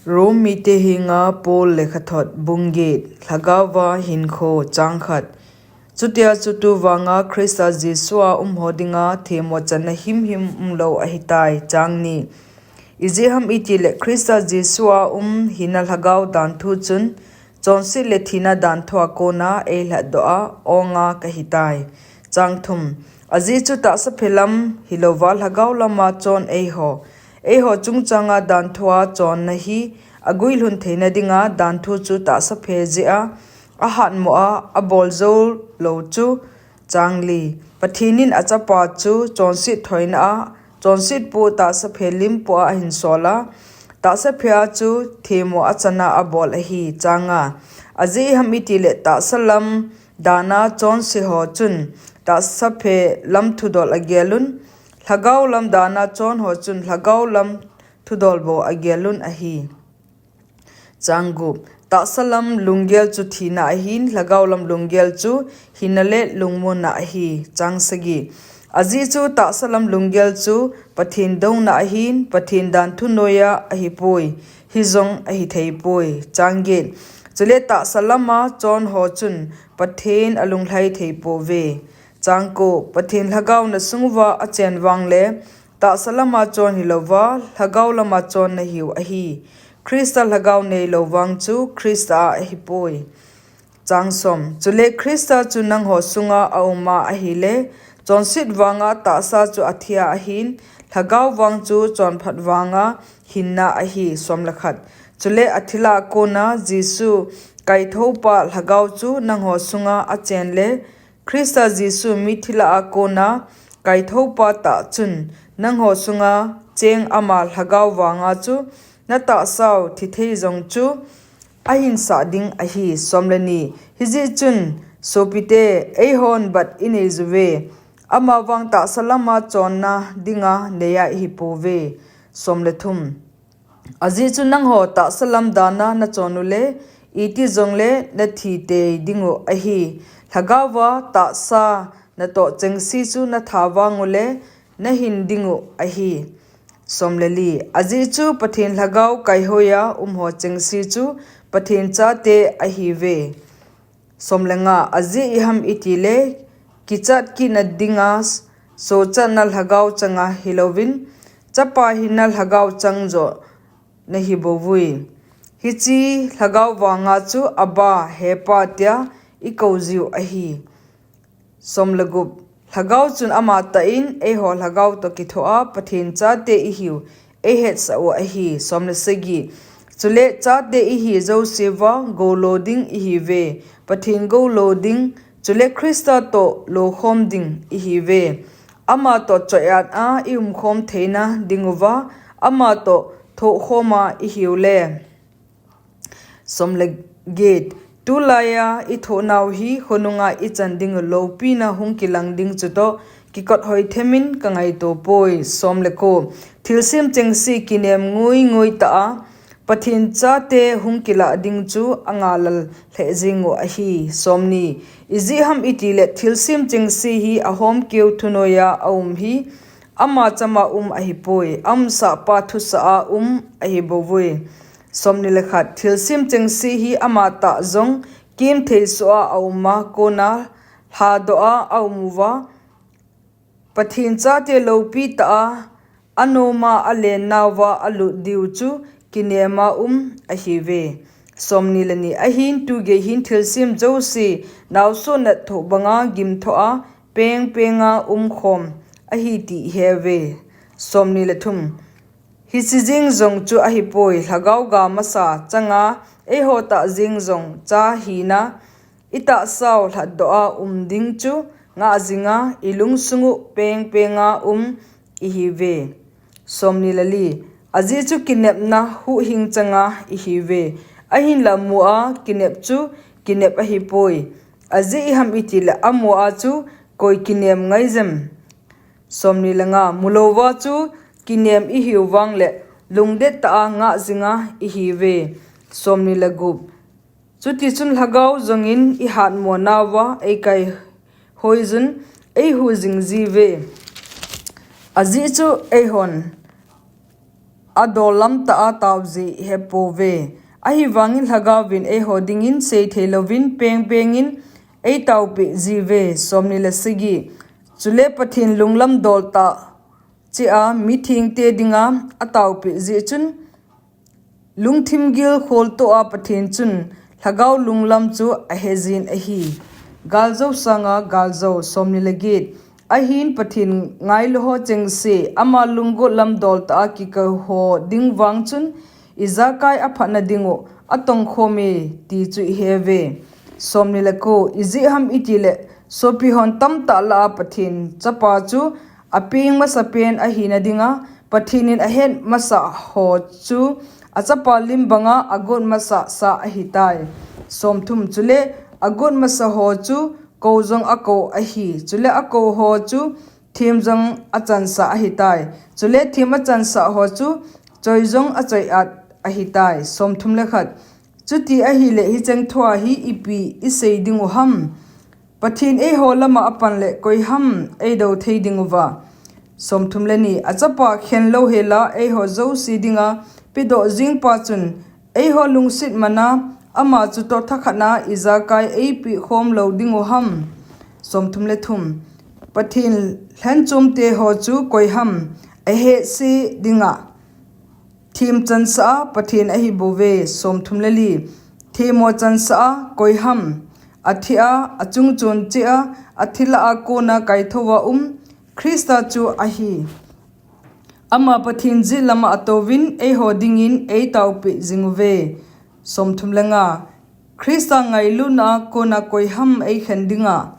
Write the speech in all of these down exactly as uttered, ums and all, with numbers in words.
Rom mite henga Paul lekhathot bung get. Lhagaova hinkho. Chang khat. Chutia chu tuvanga Christa Jesua umho dinga themmo channa himhim umlou ahitai. Chang ni. Ijeh ham itile Christa Jesua um hina lhagao danthu chun chonset le thina danthu a kona eilhatdoh a onga kahitai. Chang thum. Ajeh chu tahsa phe lam hilouva lhagao lama chon eiho, eiho chungchanga danthua chonna hi aguilhun theina dinga danthu chu tahsa phe jeh a ahatmo a abol jou lou chu. Chang li. Pathen in achapa chu chonset thoina a, chonset pu tahsa phe lim pu a ahinsol a, tahsa phe a chu themmo achana abol ahi. Chang nga. Ajeh ham itile tahsa lam dana chonse ho chun tahsa phe lam thudol agelun, lhagao lam dana chon ho chun lhagao lam thudol bou agelun ahi. Chang gup. Tahsa lam lunggel chu thina ahin, lhagao lam lunggel chu hina le lungmonna ahi. Chang sagi. Ajeh chu tahsa lam lunggel chu Pathen douna ahin, Pathen danthu noiya ahipoi, hijong ahitheipoi. Chang get. Chule tahsa lama chon ho chun Pathen alunglhai theipouve. Chang ko. Pathen lhagao nasung uva achen vangle tahsa lama chon hilouva lhagao lama chon nahiu ahi. Christa lhagao neilou vang chu Christa a ahipoi. Chang som. Chule Christa chu nangho sunga auma ahile, chonset vanga tahsa chu athia ahin, lhagao vang chu chonphat vanga hinna ahi. Som le khat. Chule athila kona Jesu kaithoupa lhagao chu nangho sunga achen le, Christa Jesu mithila a kona kaithoupa tah chun nangho sunga cheng ama lhagao vanga chu natahsau thithei jong chu ahinsah ding ahi. Som le ni. Hijeh chun sopite, eihon bat inei juve, amavang tahsa lama chonna dinga neiya ihipouve. Som le thum. Ajeh chu nangho tahsa lam dana nachon ule, iti jongle nathi tei dingu ahi. Lhagaova tahsa natoh chengse chu natha vang ule, nahin dingu ahi. Som le li. Ajeh chu Pathen lhagao kaihoiya umho chengse chu Pathen chate ahiuve. Som le nga. Ajeh iham itile, kichat kitna dinga sochatna lhagao changa hilouvin, chapa hina lhagao chang joh nahi bouvui. Hiche lhagao vanga chu Abba, Hepa tia ikou jiu ahi. Som le gup. Lhagao chun amatah in eiho lhagao toh kithoa Pathen chate ihiu eihetsah u ahi. Som le sagi. Chule chate ihi jouseuva goulo ding ihiuve, Pathen goulo ding, chule Christa toh lokhom ding ihiuve. Amatoh choiatna iumkhom theina dinguva, amatoh thohkhoma ihiu le. Som le get. Tulaiya ithohnau hi khonunga ichan dingu loupina hung kilang ding chutoh kikot hoithemin kangaito poi. Som le ko. Thilsem chengse kinem nguingui tah a Pathen chate hung kilah ding chu angalal lheh jingu ahi. Som ni. Ijeh ham itile thilsem chengse hi ahomkeu thunoiya aum hi ama chama um ahipoi, aumsahpa thusah a um ahi bouvui. Som ni le khat. Thilsem chengse hi amatah jong kemthei soh a auma kona lhadoh a aumuva, Pathen chate loupi tah a anoma alennauva alut diu chu kinema um ahiuve. Som ni le ni. Ahin tugei hin thilsem jouse naosoh nat thoh banga gimthoh a pengpenga umkhom ahi ti iheuve. Som ni le thum. Hiche jeng jong chu ahipoi, lhagao ga masa changa eiho tah jeng jong cha hina itahsau lhatdoh a um ding chu ngah jinga ilungsungu pengpenga um ihiuve. Som ni le li. Ajeh chu kinepna huhhing changa ihiuve. Ahinla mua kinep chu kinep ahipoi. Ajeh iham itile amua chu koi kinem ngaijem. Som ni le nga. Mulouva chu kinem ihiu vangle lungdet tah a ngah jinga ihiuve. Som ni le gup. Chutichun lhagao jongin ihatmo nauva eikaihoijun eihu jing jiuve. Ajeh chu eihon adol lamtah a tao jeh ihepouve. Ahivangin Lhagaovin eiho dingin seithei louvin pengpengin eitaopi jiuve. Somni le sagi. Chule Pathen lunglam doltah cheh a mithengte dinga ataopi jeh chun, lungthim gil kholtoh a Pathen chun Lhagao lunglam chu ahejin ahi. Galjou sanga galjou. Somni le get. Ahin Pathen ngailuho chengse, ama lunggulh lam doltah a kikouho ding vang chun, ijakai aphatna dingu atongkhome ti chu iheuve. Somni le ko. Ijeh ham itile, sopihon tamtah lah a Pathen Chapa chu apeng masapen ahina dinga, Pathen in ahet masah ho chu achapa lim banga agot masasa ahitai. Somthum. Chule agot masa ho chu kou jong akou ahi. Chule akouho chu them jong achansah ahitai. Chule them achansah ho chu choi jong achoi-at ahitai. Somthum le khat. Chuti ahile hicheng thua hi ipi isei dingu ham? Pathen eiho lama apanle koiham eidou thei dinguva? Somthum le ni. Achapa khen louhela eiho jouse dinga pedoh jengpa chun, eiho lungset mana ama chutoh thakhatna ijakai eipeh khom lou dingu ham? Somthum le thum. Pathen lhenchomte ho chu koiham ahehse dinga them chansah a Pathen ahibouve. Somthum le li. Themmo chansah a koiham? Athia, achungchon cheh a, athilah a kona kaithouva um Christa chu ahi. Ama Pathen jet lama atouvin eiho dingin eitaopi jinguve. Somthum le nga. Christa ngailutna a kona koiham eikhen dinga?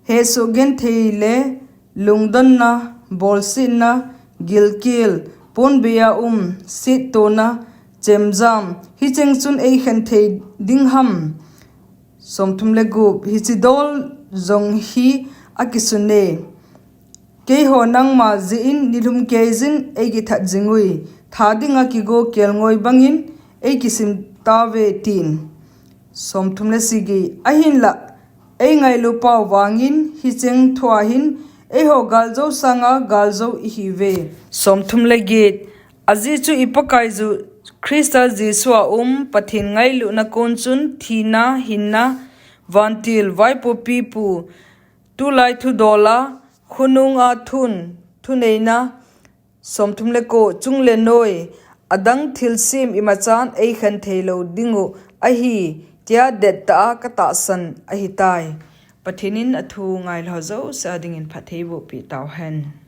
Hesoh genthei le lungdonna, bolsetna, gilkel, ponbeiya um, settona, chemjam, hicheng chun eikhen thei ding ham? Somthum le gup. Hiche dol jong hi akisune. Keiho nangma jeh in nilhum keiyin eikithat jingui, tha dinga kigo kelngoi bangin eikisim tauve tin. Somthum le sagi. Ahinla eingailupau vangin hicheng thua hin eiho galjou sanga galjou ihiuve. Somthum le get. Ajeh chu iPakaiju Christa Jesua um Pathen ngailutna kon chun thina, hinna, vantil, vaipo pipu, tulai thudola, khonunga thun, thuneina, somthum le ko, chung le noi, adang thilsem imachan eikhen theilou dingu ahi, tia dettah a katahsan ahitai. Pathen in athu ngailu jouse a dingin phatthei eibohpeh tauhen.